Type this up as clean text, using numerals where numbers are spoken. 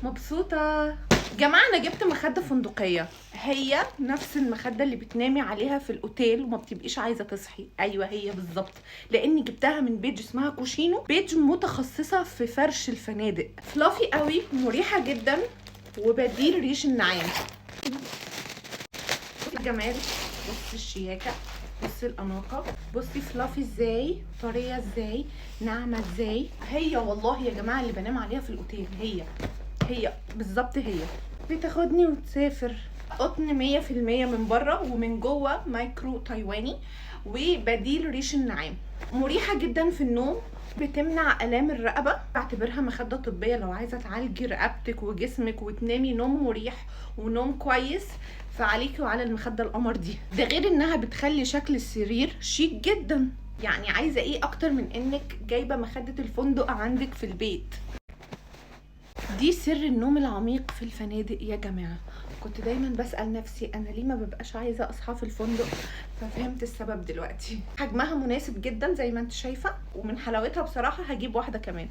مبسوطة. جماعة انا جبت مخدة فندقية، هي نفس المخدة اللي بتنامي عليها في الاوتيل وما بتبقيش عايزة تصحي. ايوه هي بالظبط، لاني جبتها من بيج اسمها كوشينو، بيج متخصصة في فرش الفنادق. فلافي قوي، مريحة جدا، وبديل ريش النعام. الجمال، بصي الشياكة، بصي الأناقة، بصي فلافي ازاي، طرية ازاي، ناعمة ازاي. هي والله يا جماعة اللي بنام عليها في الاوتيل، هي هي بالظبط، هي بتاخدني وتسافر. قطن 100% من بره، ومن جوه مايكرو تايواني، وبديل ريش النعام. مريحة جدا في النوم، بتمنع آلام الرقبة. بعتبرها مخدة طبية لو عايزة تعالجي رقبتك وجسمك وتنامي نوم مريح ونوم كويس، فعليكي وعلى المخدة القمر دي. ده غير انها بتخلي شكل السرير شيك جدا. يعني عايزة ايه اكتر من انك جايبة مخدة الفندق عندك في البيت؟ دي سر النوم العميق في الفنادق يا جماعة. كنت دايما بسأل نفسي انا ليه ما ببقاش عايزة اصحى في الفندق، ففهمت السبب دلوقتي. حجمها مناسب جدا زي ما انت شايفة، ومن حلاوتها بصراحة هجيب واحدة كمان.